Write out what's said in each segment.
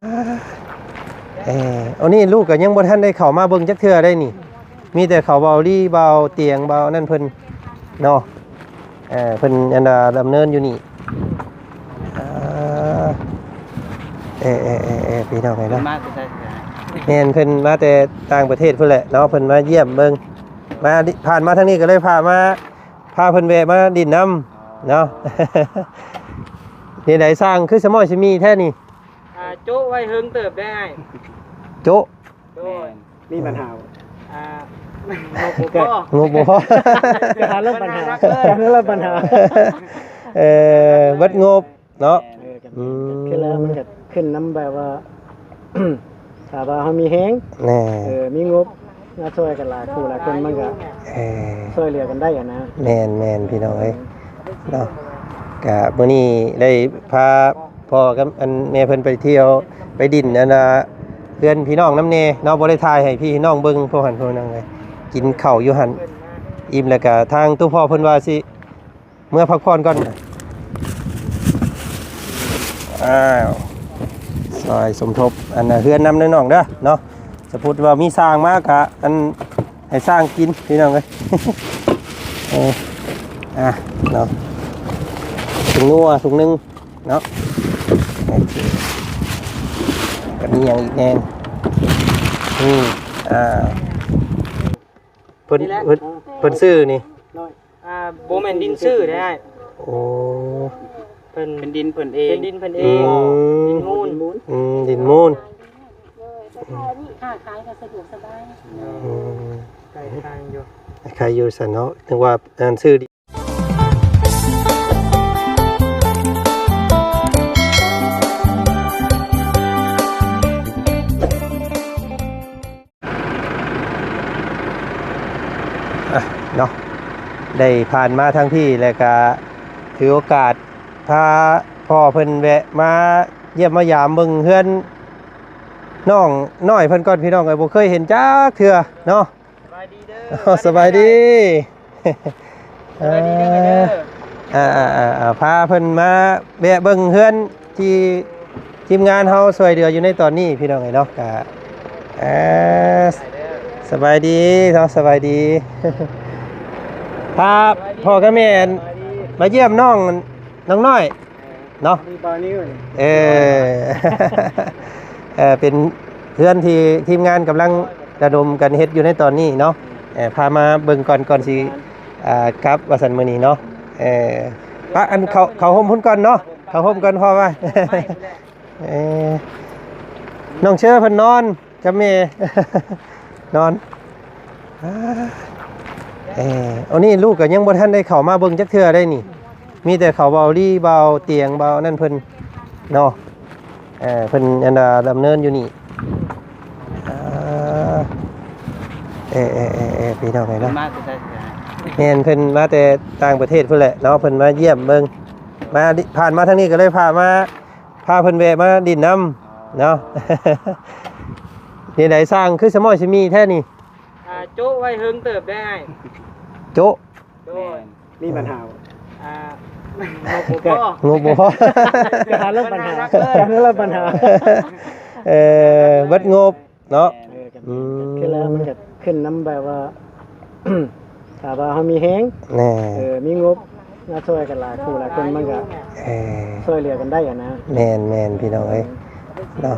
ເອີ ອັນນີ້ລູກກໍຍັງບໍ່ທັນໄດ້ເຂົ້າມາເບິ່ງຈັກເທື່ອໄດ໋ນີ້ ມີແຕ່ເຂົາເບົາລີ ເບົາຕຽງ ເບົານັ້ນເພິ່ນເນາະ ເອີ ເພິ່ນອັນດາດຳເນີນຢູ່ນີ້ ອ່າ ເອີ ເອີ ເອີ ເອີ ພີ່ນ້ອງເອີຍເນາະ ເພິ່ນມາແຕ່ໃສ? ແມ່ນ ເພິ່ນມາແຕ່ຕ່າງປະເທດພຸ້ນແຫຼະເນາະ ເພິ່ນມາຢ້ຽມເບິ່ງ ມາ ຜ່ານມາທາງນີ້ກໍເລີຍພາມາ ພາເພິ່ນແວະມາຫຼິ້ນນຳເນາະ ອໍ ແນວໃດ ສ້າງຄືສະໝ້ອຍສະມີແທ້ນີ້? ອ່າ ໂຈະໄວ້ເຫິງເຕີບໄດ໋ອ້າຍ ໂຈະ ໂດຍ ແມ່ນ ມີບັນຫາບໍ່? ອ່າ ງົບບໍ່ພໍ ງົບບໍ່ພໍ ຈະຫາເລື່ອງບັນຫາ ຈະຫາເລື່ອງບັນຫາ ເອີ ເບິດງົບເນາະ ເອີ ກໍ ອືມ ຄືແລ້ວມັນກໍຂຶ້ນນຳແບບວ່າ ຖ້າວ່າເຮົາມີແຮງ ແນ່ ເອີ ມີງົບ ມາຊ່ອຍກັນຫຼາຍຜູ້ຫຼາຍຄົນ ມັນກໍ ເອີ ຊ່ອຍເຫຼືອກັນໄດ້ຫັ້ນນະ ແມ່ນໆ ພີ່ນ້ອງເອີຍເນາະ ກະມື້ນີ້ໄດ້ພາພໍ່ກັບອັນແມ່ເພິ່ນໄປທ່ຽວ ໄປດິນອັນນ່າ ເຮືອນພີ່ນ້ອງນຳແດ່ເນາະ ບໍ່ໄດ້ຖ່າຍໃຫ້ພີ່ນ້ອງເບິ່ງ ພວກຫັ້ນພວກນັ້ນເລີຍ ກິນເຂົ້າຢູ່ຫັ້ນ ອີ່ມແລ້ວກະທາງຕູ້ພໍ່ເພິ່ນວ່າຊິ ເມືອພັກຜ່ອນກ່ອນ ອ້າວ ຊ່ອຍສົມທົບ ອັນ ເຮືອນນຳເດີນ້ອງເດີເນາະ ສົມມຸດວ່າມີຊ່າງມາກະ ອັນ ໃຫ້ຊ່າງກິນ ພີ່ນ້ອງເອີຍ ເອີ ອ່ະ ເນາະ ຖົງນົວຖົງໜຶ່ງເນາະ ໂອເຄ ກໍມີຫຍັງອີກແດ່ ອືມ ອ່າ ເພິ່ນ ນີ້ແຫຼະ ເພິ່ນ ເພິ່ນຊື້ນີ້ ໂດຍ ອ່າ ບໍ່ແມ່ນດິນຊື້ເດ້ອ້າຍ ໂອ້ ເພິ່ນ ເປັນດິນເພິ່ນເອງ ເປັນດິນເພິ່ນເອງ ອືມ ດິນມູນ ອືມ ດິນມູນ ໂດຍ ແຕ່ຖ້ານີ້ຄ້າຂາຍກໍສະດວກສະບາຍ ອືມ ໃກ້ທາງຢູ່ ໃກ້ຢູ່ຊັ້ນເນາະ ນຶກວ່າອັນຊື້ ອ່ະ ເນາະ ໄດ້ຜ່ານມາທາງພີ້ ແລ້ວກະຖືໂອກາດພາພໍ່ເພິ່ນແວະມາຢ້ຽມມາຢາມເບິ່ງເຮືອນນ້ອງນ້ອຍເພິ່ນກ່ອນ ພີ່ນ້ອງເອີຍ ບໍ່ເຄີຍເຫັນຈັກເທື່ອເນາະ ສະບາຍດີເດີ ສະບາຍດີ ສະບາຍດີເດີ ເອີ ອ່າໆໆ ພາເພິ່ນມາແວະເບິ່ງເຮືອນທີ່ທີມງານເຮົາຊ່ວຍເຫຼືອຢູ່ໃນຕອນນີ້ ພີ່ນ້ອງເອີຍເນາະ ກະ ອ່າ ສະບາຍດີເນາະ ສະບາຍດີ ພາພໍ່ກັບແມ່ມາຢ້ຽມນ້ອງ ນ້ອງນ້ອຍ ເນາະ ມີບ່າວນິວນີ້ ເອີ ເອີ ເປັນເຮືອນທີ່ທີມງານກຳລັງລະດົມກັນເຮັດຢູ່ໃນຕອນນີ້ເນາະ ເອີ ພາມາເບິ່ງກ່ອນ ກ່ອນຊິ ອ່າ ກັບວ່າຊັ້ນມື້ນີ້ເນາະ ເອີ ປະ ອັນ ເຂົ້າ ເຂົ້າຮົ່ມພຸ້ນກ່ອນເນາະ ເຂົ້າຮົ່ມກ່ອນ ເພາະວ່າ ເອີ ນ້ອງເຊີເພິ່ນນອນ ກັບແມ່ ນອນ ເອີ ອັນນີ້ລູກກໍຍັງບໍ່ທັນໄດ້ເຂົ້າມາເບິ່ງຈັກເທື່ອໄດ໋ນີ້ ມີແຕ່ເຂົາເບົາລີ ເບົາຕຽງ ເບົານັ້ນເພິ່ນເນາະ ເອີ ເພິ່ນອັນດາດຳເນີນຢູ່ນີ້ ອ່າ ເອີ ເອີ ເອີ ເອີ ພີ່ນ້ອງເອີຍເນາະ ເພິ່ນມາແຕ່ໃສ? ແມ່ນ ເພິ່ນມາແຕ່ຕ່າງປະເທດພຸ້ນແຫຼະເນາະ ເພິ່ນມາຢ້ຽມເບິ່ງ ມາ ຜ່ານມາທາງນີ້ກໍເລີຍພາມາ ພາເພິ່ນແວະມາດິນນຳເນາະ ອໍ ແນວໃດ ສ້າງຄືສະໝ້ອຍສະມີແທ້ນີ້? ອ່າ ໂຈະໄວ້ເຫິງເຕີບໄດ໋ອ້າຍ ໂຈະ ໂດຍ ແມ່ນ ມີບັນຫາບໍ່? ອ່າ ງົບບໍ່ພໍ ງົບບໍ່ພໍ ຈະຫາເລື່ອງບັນຫາ ຈະຫາເລື່ອງບັນຫາ ເອີ ເບິດງົບ ເນາະ ເອີ ກໍ ອືມ ຄືແລ້ວມັນກໍຂຶ້ນນຳແບບວ່າ ຖ້າວ່າເຮົາມີແຮງ ແນ່ ເອີ ມີງົບມາຊ່ອຍກັນຫຼາຍຜູ້ຫຼາຍຄົນ ມັນກໍ ເອີ ຊ່ວຍເຫຼືອກັນໄດ້ຫັ້ນນະ ແມ່ນໆ ພີ່ນ້ອງເອີຍເນາະ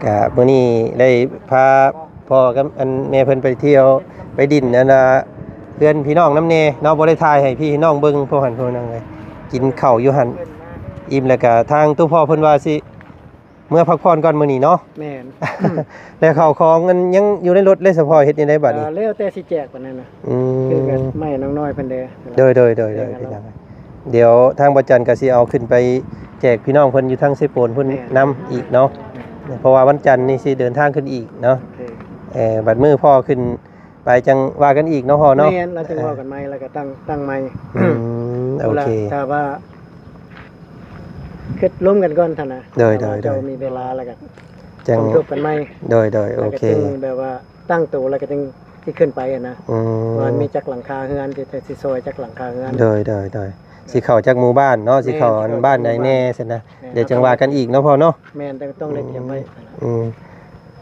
ກະມື້ນີ້ໄດ້ພາພໍ່ກັບອັນແມ່ເພິ່ນໄປທ່ຽວ ໄປດິນອັນນ່າ ເຮືອນພີ່ນ້ອງນຳແດ່ເນາະ ບໍ່ໄດ້ຖ່າຍໃຫ້ພີ່ນ້ອງເບິ່ງ ພວກຫັ້ນພວກນັ້ນເລີຍ ກິນເຂົ້າຢູ່ຫັ້ນ ອີ່ມແລ້ວກະທາງຕູ້ພໍ່ເພິ່ນວ່າຊິ ເມືອພັກຜ່ອນກ່ອນມື້ນີ້ເນາະ ແມ່ນ ແລ້ວເຂົ້າຂອງມັນຍັງຢູ່ໃນລົດເລີຍ ສະເພາະເຮັດຈັ່ງໃດບາດນີ້? ເອີ ແລ້ວແຕ່ຊິແຈກປານນັ້ນນະ ອືມ ຄືກັນ ມາໃຫ້ນ້ອງນ້ອຍເພິ່ນເດີ ໂດຍໆໆ ແບ່ງກັນ ພີ່ນ້ອງ ດຽວທາງບໍ່ຈັນກໍຊິເອົາຂຶ້ນໄປແຈກພີ່ນ້ອງເພິ່ນຢູ່ທາງເຊໂປນພຸ້ນ ແມ່ນ ນຳອີກເນາະ ແມ່ນ ເພາະວ່າວັນຈັນນີ້ຊິເດີນທາງຂຶ້ນອີກເນາະ ໂອເຄ ເອີ ບັດມື້ພໍ່ຂຶ້ນ ໄປຈັ່ງວ່າກັນອີກເນາະພໍ່ເນາະ ແມ່ນ ແລ້ວຈຶ່ງເວົ້າກັນໃໝ່ ແລ້ວກໍຕັ້ງ ຕັ້ງໃໝ່ ອືມ ໂອເຄ ຖ້າວ່າຄິດລົມກັນກ່ອນຫັ້ນນະ ໂດຍໆໆ ຖ້າວ່າເຈົ້າມີເວລາແລ້ວກໍຈັ່ງພົບກັນໃໝ່ ໂດຍໆ ໂອເຄ ແລ້ວກໍຈຶ່ງແບບວ່າຕັ້ງໂຕ ແລ້ວກໍຈຶ່ງຊິຂຶ້ນໄປຫັ້ນນະ ອືມ ວ່າມີຈັກຫຼັງຄາເຮືອນ ຊິ ຊິຊ່ອຍຈັກຫຼັງຄາເຮືອນ ໂດຍໆໆ ຊິເຂົ້າຈັກໝູ່ບ້ານເນາະ ຊິເຂົ້າ ແມ່ນ ອັນບ້ານໃດແດ່ຊັ້ນນະ ແມ່ນ ດຽວຈັ່ງວ່າກັນອີກເນາະພໍ່ເນາະ ແມ່ນ ຕ້ອງ ຕ້ອງໄດ້ຕຽມໄວ້ ອືມ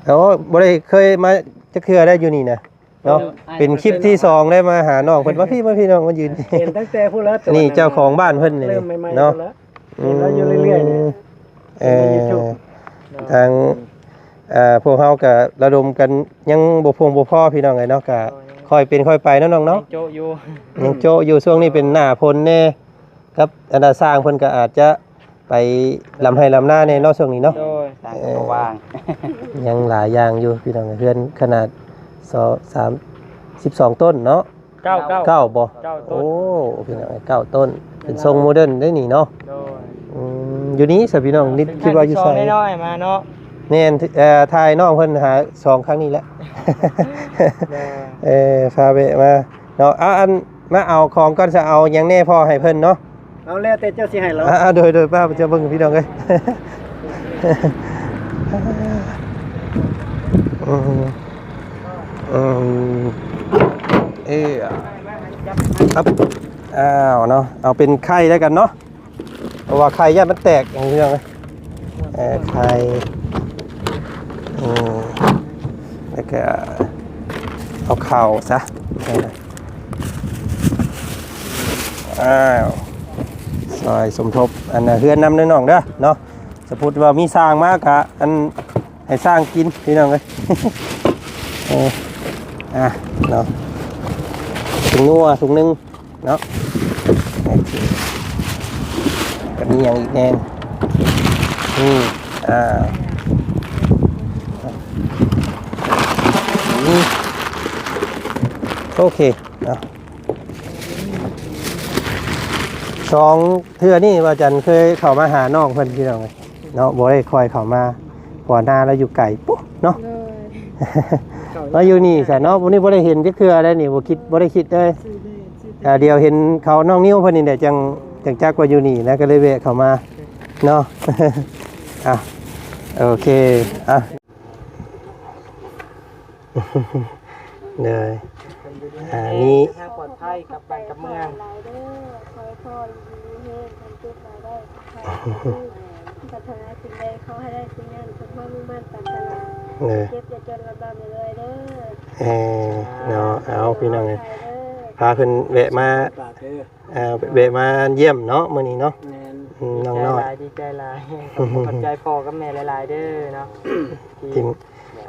ໂອ້ ບໍ່ໄດ້ເຄີຍມາຈັກເທື່ອໄດ້ຢູ່ນີ້ນະເນາະ ເອີ ເປັນຄລິບທີສອງໄດ້ມາຫານ້ອງເພິ່ນ ມາພີ່ ມາພີ່ນ້ອງ ມາຢືນ ເຫັນຕັ້ງແຕ່ພຸ້ນແລ້ວ ນີ້ເຈົ້າຂອງບ້ານເພິ່ນນີ້ເນາະ ເຫັນແລ້ວຢູ່ເລື້ອຍໆນີ້ ເອີ ໃນ YouTube ທາງ ອ່າ ພວກເຮົາກະລະດົມກັນຍັງບໍ່ພຽງບໍ່ພໍພີ່ນ້ອງເອີຍເນາະ ກະຄ່ອຍເປັນຄ່ອຍໄປເນາະນ້ອງເນາະ ຍັງໂຈະຢູ່ ຍັງໂຈະຢູ່ ຊ່ວງນີ້ເປັນໜ້າຝົນແດ່ກັບອັນນ່າ ຊ່າງເພິ່ນກະອາດຈະໄປລຳໄຮ່ລຳນາແດ່ເນາະ ຊ່ວງນີ້ເນາະ ໂດຍ ຊ່າງກະບໍ່ວ່າງ ເອີ ຍັງຫຼາຍຢ່າງຢູ່ພີ່ນ້ອງ ເຮືອນຂະໜາດສອງ ສາມ ສິບສອງຕົ້ນເນາະ ເກົ້າ ເກົ້າ ເກົ້າບໍ່ ເກົ້າຕົ້ນ ໂອ້ ພີ່ນ້ອງເອີຍ ເກົ້າຕົ້ນ ເປັນຊົງໂມເດີນເດ້ນີ້ເນາະ ໂດຍ ອືມ ຢູ່ນີ້ຊະພີ່ນ້ອງ ຄິດວ່າຢູ່ໃສ ນ້ອຍໆມາເນາະ ແມ່ນ ເອີ ຖ່າຍນ້ອງເພິ່ນຫາສອງຄັ້ງນີ້ແຫຼະ ໂດຍ ເອີ ພາແວະມາເນາະ ເອົາ ອັນ ມາເອົາຂອງກ່ອນຊະ ເອົາຫຍັງແດ່ພໍ່ໃຫ້ເພິ່ນເນາະ ເອົາແລ້ວແຕ່ເຈົ້າຊິໃຫ້ລາວ ອ່າ ໂດຍ ໂດຍ ປ້າເຈົ້າເບິ່ງພີ່ນ້ອງເອີຍ ອືມ ອືມ ເອີ ອັບ ອ້າວເນາະ ເອົາເປັນໄຂ່ແລ້ວກັນເນາະ ເພາະວ່າໄຂ່ຢ້ານມັນແຕກເນາະ ເອີ ໄຂ່ ອືມ ແລ້ວກະເອົາເຂົ້າຊະ ເອີ ອ້າວ ຊ່ອຍສົມທົບ ອັນ ເຮືອນນຳເດີນ້ອງເດີເນາະ ສົມມຸດວ່າມີຊ່າງມາກະ ອັນ ໃຫ້ຊ່າງກິນພີ່ນ້ອງເອີຍ ເອີ ອ່ະ ເນາະ ຖົງນົວຖົງໜຶ່ງເນາະ ໂອເຄ ກະມີຫຍັງອີກແດ່ ອືມ ອ່າ ນີ້ ໂອເຄເນາະ ສອງເທື່ອນີ້ວ່າຈັນເຄີຍເຂົ້າມາຫານ້ອງເພິ່ນພີ່ນ້ອງເອີຍ ເນາະ ບໍ່ໄດ້ຄ່ອຍເຂົ້າມາ ເພາະວ່ານາລາວຢູ່ໄກປຸ້ນເນາະ ໂດຍ ມາຢູ່ນີ້ຊະເນາະ ມື້ນີ້ບໍ່ໄດ້ເຫັນຈັກເທື່ອໃດນີ້ ບໍ່ຄິດ ບໍ່ໄດ້ຄິດເລີຍ ອ່າ ດຽວເຫັນເຂົານ້ອງນິວເພິ່ນນີ້ແຫຼະ ຈັ່ງ ຈັ່ງຈັກວ່າຢູ່ນີ້ນະ ກໍເລີຍແວະເຂົ້າມາເນາະ ອ່ະ ໂອເຄ ອ່ະ ໂດຍ ອ່າ ມີ ເດີນທາງປອດໄພກັບບ້ານກັບເມືອງ ຫຼາຍເດີ ຂໍໃຫ້ພໍ່ຢູ່ດີມີແຮງ ຄວາມເຈັບບໍ່ໄດ້ ປາດຖະໜາສິ່ງໃດຂໍໃຫ້ໄດ້ສິ່ງນັ້ນ ສົມຄວາມມຸ່ງໝັ້ນປາດຖະໜາ ເອີ ເຈັບຢ່າຈົນ ລ່ຳໆລວຍໆເດີ ເອີ ເນາະ ເອົາ ພີ່ນ້ອງເອີຍ ພາເພິ່ນແວະມາ ເອີ ແວະມາຢ້ຽມເນາະ ມື້ນີ້ເນາະ ແມ່ນ ອືມ ນ້ອງນ້ອຍ ດີໃຈຫຼາຍ ດີໃຈຫຼາຍ ຂອບໃຈພໍ່ກັບແມ່ຫຼາຍໆເດີເນາະ ທີ່ ທີ່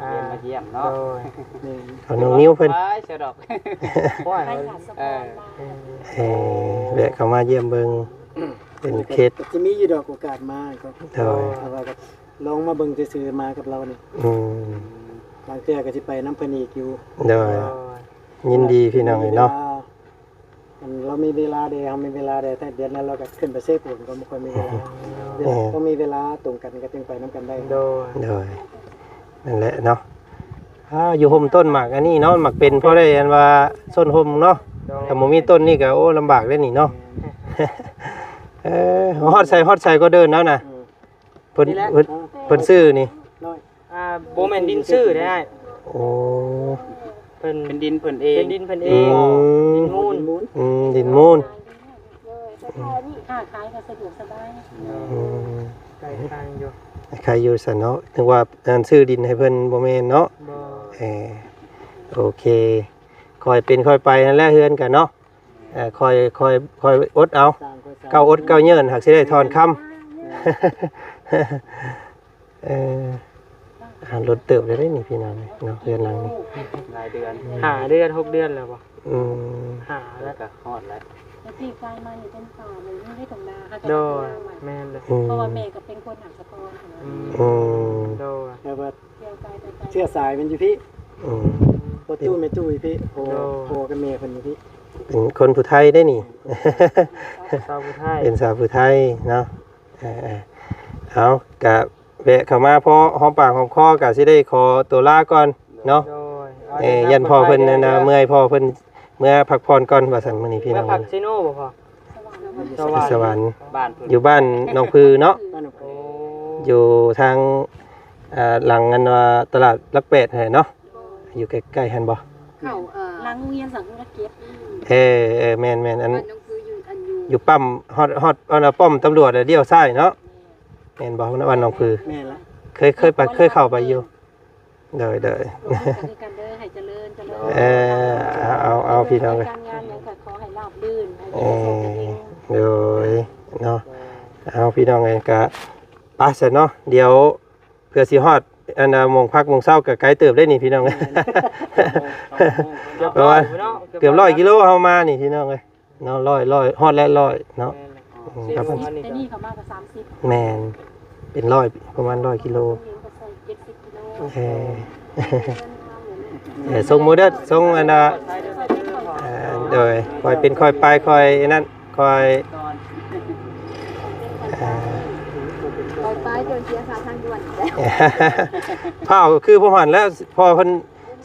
ອ່າ ມາຢ້ຽມເນາະ ໂດຍ ແມ່ນ ເອົານ້ອງນິວເພິ່ນ ໄປຊະດອກ ໂອ້ຍ ເອີ ເອີ ແວະເຂົ້າມາຢ້ຽມເບິ່ງ ເປັນເຂດ ກໍຊິມີຢູ່ດອກໂອກາດມາກໍ ໂດຍ ແຕ່ວ່າກໍລອງມາເບິ່ງຊື່ໆ ມາກັບລາວນີ້ ອືມ ບາງເທື່ອກໍຊິໄປນຳເພິ່ນອີກຢູ່ ໂດຍ ໂດຍ ຍິນດີພີ່ນ້ອງເອີຍເນາະ ອັນລາວມີເວລາເດ ເຮົາມີເວລາເດ ແຕ່ດຽວນັ້ນລາວກໍຂຶ້ນໄປເຊໂປນ ກໍບໍ່ຄ່ອຍມີເວລາ ແມ່ນ ຕ້ອງມີເວລາຕົງກັນກໍຈຶ່ງໄປນຳກັນໄດ້ ໂດຍ ໂດຍ ນັ້ນແຫຼະເນາະ ອ່າ ຢູ່ຮົ່ມຕົ້ນໝາກອັນນີ້ເນາະ ໝາກເປັນພໍໄດ້ອັນວ່າຊົນຮົ່ມເນາະ ໂດຍ ຖ້າບໍ່ມີຕົ້ນນີ້ກໍ ໂອ້ ລຳບາກເດ້ນີ້ເນາະ ເອີ ຮອດໃສ ຮອດໃສກໍເດີນແລ້ວນະ ອືມ ເພິ່ນ ນີ້ແຫຼະ ເພິ່ນ ເພິ່ນຊື້ນີ້ ນ້ອຍ ອ່າ ບໍ່ແມ່ນດິນຊື້ເດ້ອ້າຍ ໂອ້ ເພິ່ນ ເປັນດິນເພິ່ນເອງ ເປັນດິນເພິ່ນເອງ ອືມ ດິນມູນ ອືມ ດິນມູນ ໂດຍ ແຕ່ຖ້ານີ້ຄ້າຂາຍກໍສະດວກສະບາຍ ອືມ ໃກ້ທາງຢູ່ ໃກ້ຢູ່ຊັ້ນເນາະ ນຶກວ່າອັນຊື້ດິນໃຫ້ເພິ່ນ ບໍ່ແມ່ນເນາະ ບໍ່ ເອີ ໂອເຄ ຄ່ອຍເປັນຄ່ອຍໄປຫັ້ນແຫຼະ ເຮືອນກັນເນາະ ເອີ ຄ່ອຍ ຄ່ອຍ ຄ່ອຍອົດເອົາ ກ້າວອົດກ້າວເຍີ້ນ ຫາກຊິໄດ້ຖອນຄຳ ເອີ ອ່າ ດົນເຕີບແລ້ວເດ້ນີ້ພີ່ນ້ອງເນາະ ເຮືອນຫຼັງນີ້ ຫຼາຍເດືອນ ຫ້າເດືອນ ຫົກເດືອນແລ້ວບໍ່ ອືມ ຫ້າແລ້ວ ກໍຮອດແລ້ວ ແຕ່ທີ່ກາຍມານີ້ເປັນປ່າເລີຍ ມີໄດ້ຕົງນາ ໂດຍ ແມ່ນເລີຍ ອືມ ເພາະວ່າແມ່ກໍເປັນຄົນຫາສະກອນຫັ້ນນະ ອືມ ອືມ ໂດຍ ແຕ່ວ່າ ເຊື້ອສາຍເພິ່ນຢູ່ພີ້ ອືມ ພໍ່ຕູ້ແມ່ຕູ້ຢູ່ພີ້ ໂດຍ ພໍ່ກັບແມ່ເພິ່ນຢູ່ພີ້ ເປັນຄົນຜູ້ໄທເດ້ນີ້ ສາວຜູ້ໄທ ເປັນສາວຜູ້ໄທເນາະ ເອີ ເອົາ ກະແວະເຂົ້າມາພໍຫອມປາກຫອມຄໍ ກະຊິໄດ້ຂໍຕົວລາກ່ອນເນາະ ໂດຍ ເອີ ຢ້ານພໍ່ເພິ່ນນັ້ນນະ ເມື່ອຍພໍ່ເພິ່ນເມືອພັກຜ່ອນກ່ອນວ່າຊັ້ນ ມື້ນີ້ພີ່ນ້ອງ ເມືອພັກເຊໂນບໍ່ພໍ່? ສະຫວັນ ຢູ່ບ້ານໜອງຜືເນາະ ໂອ້ ຢູ່ທາງ ອ່າ ຫຼັງອັນວ່າຕະຫຼາດຫຼັກແປດຫັ້ນແຫຼະເນາະ ຢູ່ໃກ້ໆຫັ້ນບໍ່? ເຂົ້າ ເອີ ຫຼັງໂຮງຮຽນສັງຄະກິດ ເອີ ເອີ ແມ່ນໆ ອັນ ບ້ານໜອງຜືຢູ່ ອັນຢູ່ ຢູ່ປ້ຳ ຮອດ ຮອດອັນນ່າປ້ອມຕຳຫຼວດແລ້ວລ້ຽວຊ້າຍເນາະ. ແມ່ນບໍ່ ບ້ານໜອງຜື? ແມ່ນລະ. ເຄີຍ ເຄີຍໄປ ເຄີຍເຂົ້າໄປຢູ່. ໂດຍ ໂດຍ. ເດີນທາງກັນເດີ ໃຫ້ຈະເລີນ ຈະເລີນ. ເອີ ເອົາ ເອົາ ເອົາ ພີ່ນ້ອງເອີຍ ການງານຫຍັງກໍຂໍໃຫ້ລາບລື່ນ ໃຫ້ ເອີ ມີແຕ່ໂຊກດີ. ໂດຍ ເນາະ. ເອົາ ພີ່ນ້ອງເອີຍ ກະໄປຊັ້ນເນາະ. ດຽວເພື່ອຊິຮອດ ອັນນ່າ ໂມງພັກໂມງເຊົ້າກໍໄກເຕີບເດ້ນີ້ ພີ່ນ້ອງເອີຍ. ແມ່ນ ປະມານເກືອບຮ້ອຍກິໂລເຮົາມານີ້ ພີ່ນ້ອງເອີຍ. ເນາະ ຮ້ອຍ ຮ້ອຍ ຮອດແລ້ວ ຮ້ອຍເນາະ. ແມ່ນແຫຼະ. ອືມ ເຈັດສິບ ແຕ່ນີ້ເຂົາມາກໍສາມສິບ. ແມ່ນ ເປັນຮ້ອຍ ປະມານຮ້ອຍກິໂລ. ເຂົາກໍໃສ່ເຈັດສິບກິໂລ. ເອີ ເອີ ສົ່ງໂມເດີ ສົ່ງອັນນ່າ ເອີ ໂດຍ ຄ່ອຍເປັນຄ່ອຍໄປ ຄ່ອຍອັນນັ້ນ ຄ່ອຍ ເອີ ຄ່ອຍໄປ ເຈົ້າເສຍຄ່າທາງດ່ວນ. ພ້າວຄືພວກຫັ້ນແຫຼະ ພໍ່ເພິ່ນ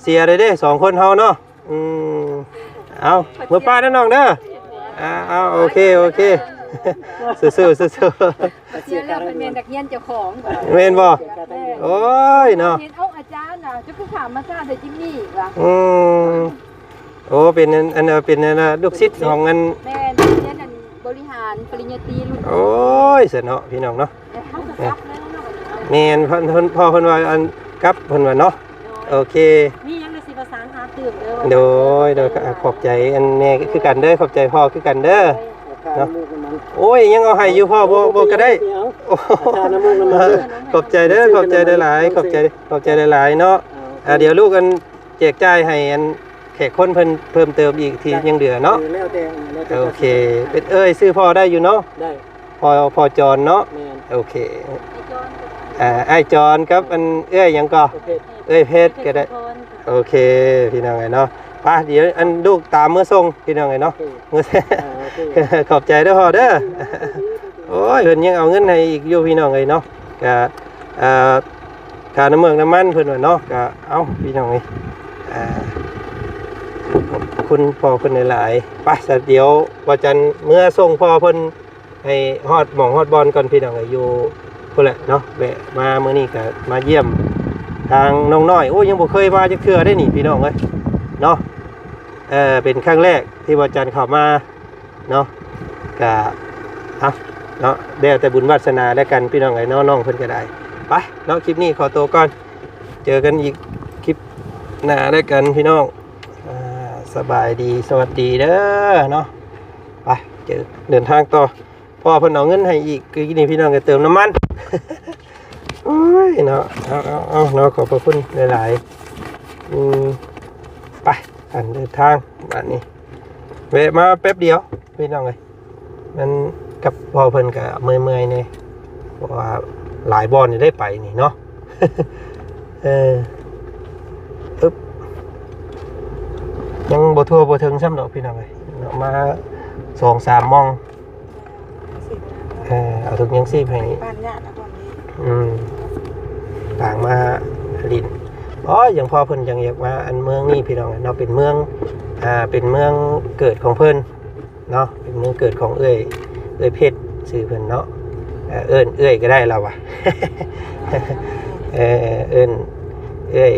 ເສຍເດ້ ສອງຄົນເຮົາເນາະ. ອືມ ເອົາ ເມືອປ້ານຳນ້ອງເດີ. ອ່າ ເອົາ ໂອເຄ ໂອເຄ ສູ້ໆ ສູ້ໆ. ເສຍແລ້ວເພິ່ນແມ່ນນັກຮຽນເຈົ້າຂອງ. ແມ່ນບໍ່? ແມ່ນ. ໂອ້ຍເນາະ ເຫັນ ເອົ້າ ອາຈານນະ ຈະຄືຖາມມາຊ້າແຕ່ຈິມມີອີກວະ. ອືມ ໂອ້ ເປັນອັນ ອັນ ເປັນອັນລູກສິດຂອງອັນ ແມ່ນ ຮຽນອັນບໍລິຫານປະລິນຍາຕີລຸ້ນ. ໂອ້ຍ ຊັ້ນເນາະ ພີ່ນ້ອງເນາະ. ເຮົາກໍກັບແລ້ວເນາະ. ແມ່ນ ເພິ່ນ ເພິ່ນ ພໍ່ເພິ່ນວ່າອັນກັບ ເພິ່ນວ່າເນາະ. ໂດຍ ໂອເຄ ມີຫຍັງກໍຊິປະສານຫາຕື່ມເດີ. ໂດຍ ໂດຍ ຂອບໃຈອັນແມ່ຄືກັນເດີ ຂອບໃຈພໍ່ຄືກັນເດີເນາະ. ໂອ້ຍ ຍັງເອົາໃຫ້ຢູ່ພໍ່ ບໍ່ ບໍ່ກໍໄດ້. ໂອ້ ຂອບໃຈເດີ ຂອບໃຈຫຼາຍໆ ຂອບໃຈ ຂອບໃຈຫຼາຍໆເນາະ. ອ່າ ດຽວລູກອັນແຈກຈ່າຍໃຫ້ອັນແຂກຄົນເພິ່ນເພີ່ມເຕີມອີກທີ່ຍັງເຫຼືອເນາະ. ໂອເຄ ເປັນເອື້ອຍ ຊື່ພໍ່ໄດ້ຢູ່ເນາະ. ໄດ້ ພໍ່ ພໍ່ຈອນເນາະ. ແມ່ນ ໂອເຄ ອ່າ ອ້າຍຈອນກັບອັນເອື້ອຍຫຍັງກໍ ເອື້ອຍເພັດກໍໄດ້. ໂອເຄ ພີ່ນ້ອງເອີຍເນາະ. ໄປ ດຽວອັນລູກຕາມເມືອສົ່ງ ພີ່ນ້ອງເອີຍເນາະ. ໂອເຄ ເມືອ ອ່າ ໂອເຄ ຂອບໃຈເດີພໍ່ເດີ. ໂອ້ຍ ເພິ່ນຍັງເອົາເງິນໃຫ້ອີກຢູ່ ພີ່ນ້ອງເອີຍເນາະ. ກະ ອ່າ ຄ່ານ້ຳເມືອກນ້ຳມັນເພິ່ນວ່າເນາະ. ກະ ເອົ້າ ພີ່ນ້ອງເອີຍ ອ່າ ຂອບຄຸນພໍ່ເພິ່ນຫຼາຍໆ. ໄປ ສະ ດຽວວ່າຈັນເມືອສົ່ງພໍ່ເພິ່ນ ໃຫ້ຮອດໝ່ອງຮອດບ່ອນກ່ອນ ພີ່ນ້ອງເອີຍ. ຢູ່ພຸ້ນແຫຼະເນາະ ແວະມາມື້ນີ້ກໍມາຢ້ຽມທາງນ້ອງນ້ອຍ. ໂອ້ ຍັງບໍ່ເຄີຍມາຈັກເທື່ອເດ້ນີ້ ພີ່ນ້ອງເອີຍເນາະ. ເອີ ເປັນຄັ້ງແລກທີ່ວ່າຈັນເຂົ້າມາເນາະ. ກະ ເອົາເນາະ ແລ້ວແຕ່ບຸນວາດສະໜາແລ້ວກັນ ພີ່ນ້ອງເອີຍເນາະ. ນ້ອງເພິ່ນກໍໄດ້. ໄປເນາະ ຄລິບນີ້ຂໍໂຕກ່ອນ ເຈີກັນອີກຄລິບໜ້າແລ້ວກັນ ພີ່ນ້ອງ. ອ່າ ສະບາຍດີ ສະຫວັດດີເດີເນາະ. ໄປ ເຈີ ເດີນທາງຕໍ່. ພໍ່ເພິ່ນເອົາເງິນໃຫ້ອີກ ຄືນີ້ ພີ່ນ້ອງ ກໍເຕີມນ້ຳມັນ. ໂອ້ຍເນາະ ເອົາ ເອົາ ເອົາເນາະ ຂອບພະຄຸນຫຼາຍໆ. ອືມ ໄປ ອັນເດີນທາງບາດນີ້ ແວະມາແປັບດຽວ ພີ່ນ້ອງເອີຍ. ມັນກັບພໍ່ເພິ່ນກໍເມື່ອຍໆແດ່ ເພາະວ່າຫຼາຍບ່ອນໄດ້ໄປນີ້ເນາະ. ເອີ ອຶບ ຍັງບໍ່ທົ່ວບໍ່ເຖິງຊ້ຳດອກ ພີ່ນ້ອງເອີຍເນາະ. ມາສອງສາມໝ່ອງ ເອີ ເອົາຖົງຍັງຊີບໃຫ້ ບ້ານຍາດນະ ບ່ອນນີ້ ອືມ ຕ່າງມາຫຼິ້ນ. ໂອ້ຍ ຍັງພໍ່ເພິ່ນຍັງຢາກມາອັນເມືອງນີ້ ພີ່ນ້ອງເນາະ. ເປັນເມືອງ ອ່າ ເປັນເມືອງເກີດຂອງເພິ່ນເນາະ ເປັນເມືອງເກີດຂອງເອື້ອຍ ເອື້ອຍເພັດ ຊື່ເພິ່ນເນາະ. ເອີ້ນເອື້ອຍກໍໄດ້ລາວວ່າ ເອີ້ນເອື້ອຍ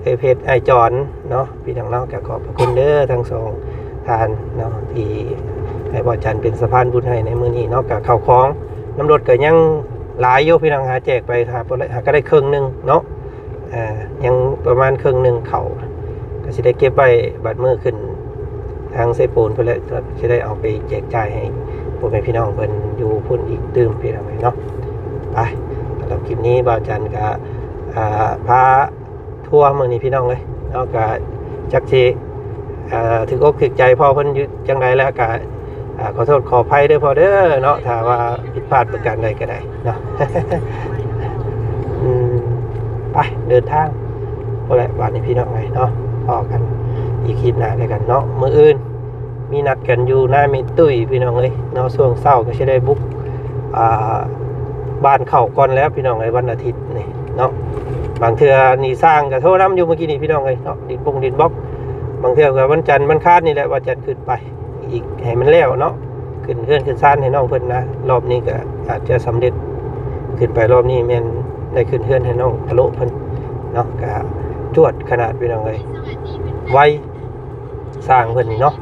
ເອື້ອຍເພັດ ອ້າຍຈອນເນາະ ພີ່ນ້ອງເນາະ. ກໍຂອບພະຄຸນເດີທັງສອງທ່ານເນາະ ທີ່ໃຫ້ບ່າວຈັນເປັນສະພານບຸນໃຫ້ໃນມື້ນີ້ເນາະ. ກໍເຂົ້າຂອງນຳລົດກໍຍັງຫຼາຍຢູ່ ພີ່ນ້ອງ ຫາແຈກໄປ ຫາບໍ່ໄດ້ ຫາກໍໄດ້ເຄິ່ງໜຶ່ງເນາະ. ອ່າ ຍັງປະມານເຄິ່ງໜຶ່ງເຂົ້າ ກໍຊິໄດ້ເກັບໄວ້ ບັດມື້ຂຶ້ນທາງເຊໂປນພຸ້ນແຫຼະ ກໍຊິໄດ້ເອົາໄປແຈກຈ່າຍໃຫ້ພໍ່ແມ່ພີ່ນ້ອງເພິ່ນຢູ່ພຸ້ນອີກຕື່ມ ພີ່ນ້ອງເອີຍເນາະ. ໄປ ສຳລັບຄລິບນີ້ບ່າວຈັນກໍ ອ່າ ພາ ທົວມື້ນີ້ ພີ່ນ້ອງເອີຍເນາະ. ກະຈັກຊິ ເອີ ຖືກອົກຖືກໃຈພໍ່ເພິ່ນຢູ່ຈັ່ງໃດແລ້ວ ກະ ອ່າ ຂໍໂທດຂໍອະໄພເດີພໍ່ເດີເນາະ ຖ້າວ່າຜິດພາດປະການໃດກໍໄດ້ເນາະ. ອືມ ໄປເດີນທາງພຸ້ນແຫຼະບາດນີ້ ພີ່ນ້ອງເອີຍເນາະ. ພໍ້ກັນອີກຄລິບໜ້າແລ້ວກັນເນາະ. ມື້ອື່ນມີນັດກັນຢູ່ນາແມ່ຕຸ້ຍ ພີ່ນ້ອງເອີຍເນາະ. ຊ່ວງເຊົ້າກໍຊິໄດ້ບຸກ ອ່າ ບ້ານເຂົາກ່ອນແລ້ວ ພີ່ນ້ອງເອີຍ ວັນອາທິດນີ້ເນາະ. ບາງເທື່ອນີ້ຊ່າງກໍໂທນຳຢູ່ມື້ກີ້ນີ້ ພີ່ນ້ອງເອີຍເນາະ ດິນບົງດິນບລັອກ. ບາງເທື່ອກໍວັນຈັນວັນຄານນີ້ແຫຼະ ວ່າຈັນຂຶ້ນໄປອີກໃຫ້ມັນແລ້ວເນາະ ຂຶ້ນເຮືອນຂຶ້ນຊານໃຫ້ນ້ອງເພິ່ນນະ. ລອບນີ້ກໍອາດຈະສຳເລັດ ຂຶ້ນໄປລອບນີ້ແມ່ນໄດ້ຂຶ້ນເຮືອນໃຫ້ນ້ອງກະໂລະເພິ່ນເນາະ. ກະຈວດຂະໜາດ ພີ່ນ້ອງເອີຍ ໄວ ຊ່າງເພິ່ນນີ້ເນາະ.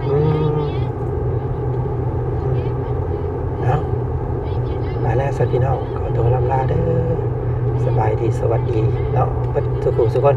ອືມ ສະພີ່ນ້ອງ ຂໍໂຕລ່ຳລາເດີ ສະບາຍດີ ສະຫວັດດີເນາະ ເບິດສູ່ຜູ້ສູ່ຄົນ.